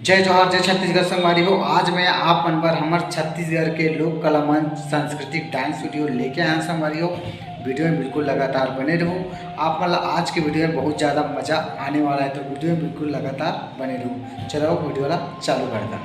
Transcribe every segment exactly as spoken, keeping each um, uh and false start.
जय जोहार, जय छत्तीसगढ़ संगवारी हो। आज मैं आप मन बर हमर छत्तीसगढ़ के लोक कला मंच सांस्कृतिक डांस वीडियो लेके आया संगवारी हो। वीडियो में बिल्कुल लगातार बने रहू। आप मन ला आज के वीडियो में बहुत ज़्यादा मज़ा आने वाला है, तो वीडियो में बिल्कुल लगातार बने रहू। चलो वीडियो ला चालू करता।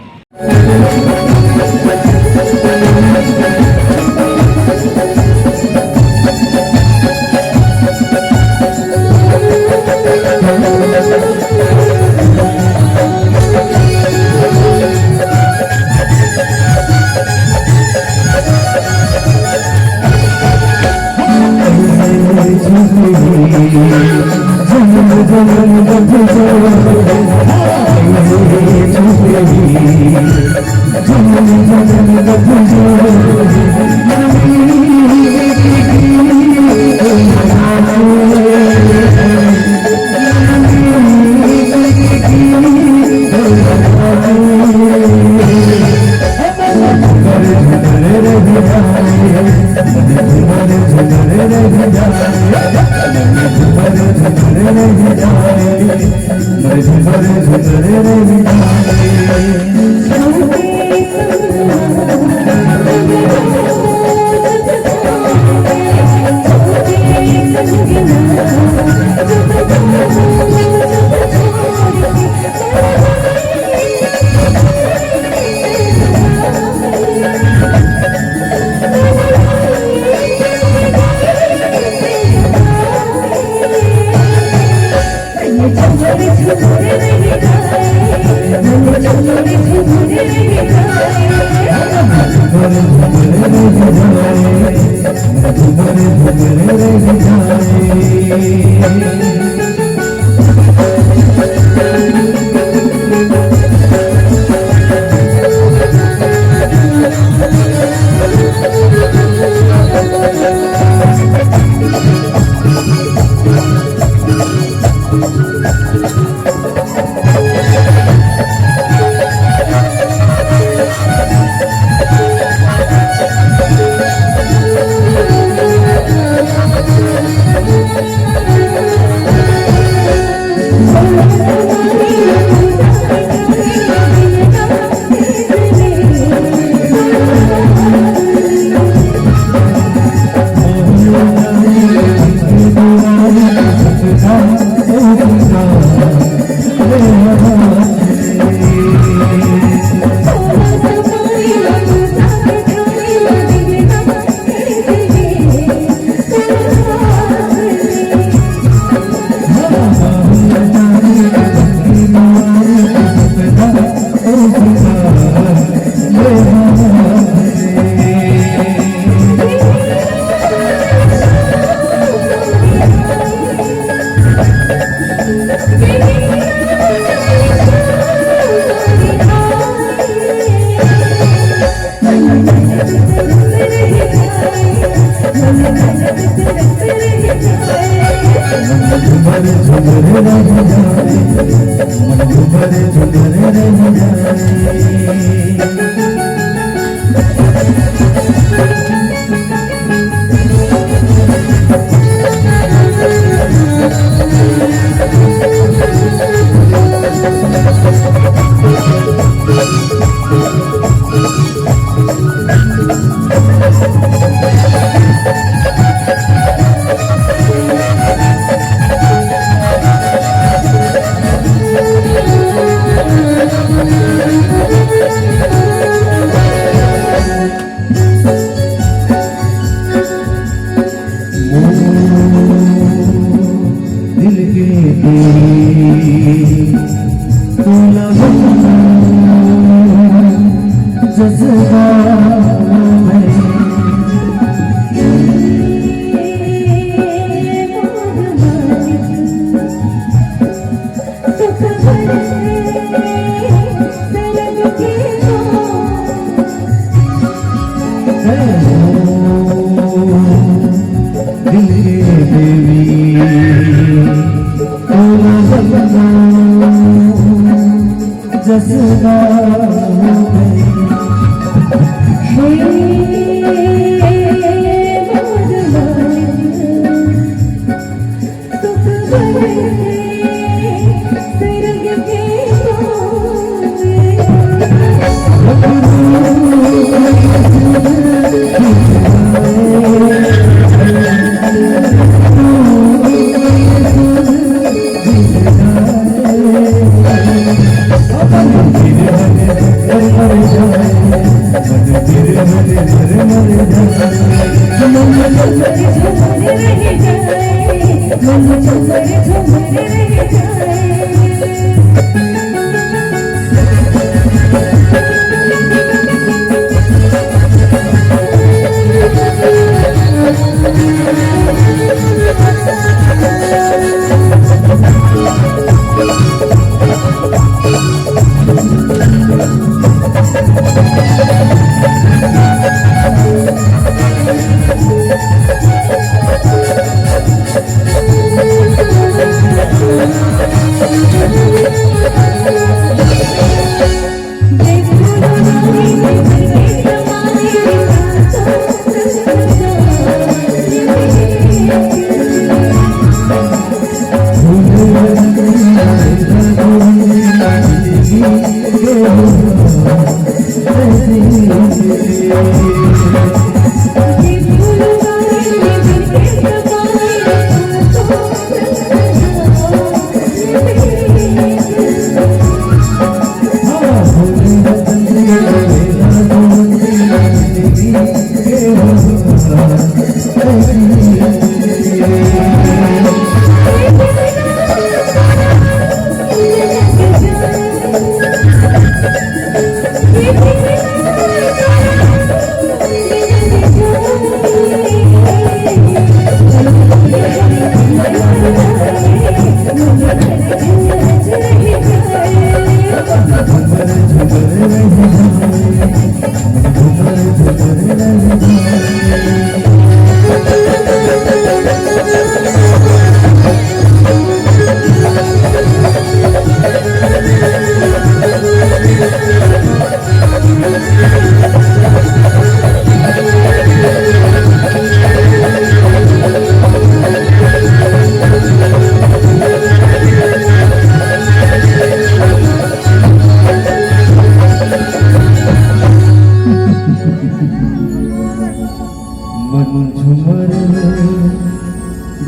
मन झुमर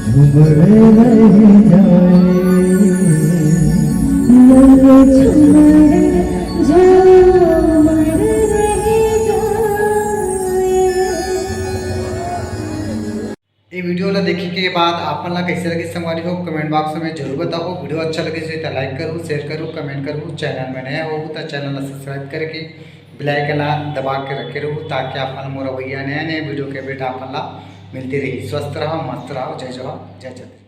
झुमर रह जाए। मन झुमर झुमर रह जाए। ये वीडियो ला देखे के बाद आप मन ला कैसे लगिस संगवारी हो, कमेंट बॉक्स में जरूर बताओ। वीडियो अच्छा लगे से तो लाइक करू, शेयर करू, कमेंट करू। चैनल में नया हो तो चैनल ला सब्सक्राइब करके बेल आइकन ला दबा के रखे रहू, ताकि आप मन मोर अवइया नया नया वीडियो के अपडेट आप मन ला मिलते रही। स्वस्थ रहो, मस्त रहो। जय जोहार, जय छत्तीसगढ़।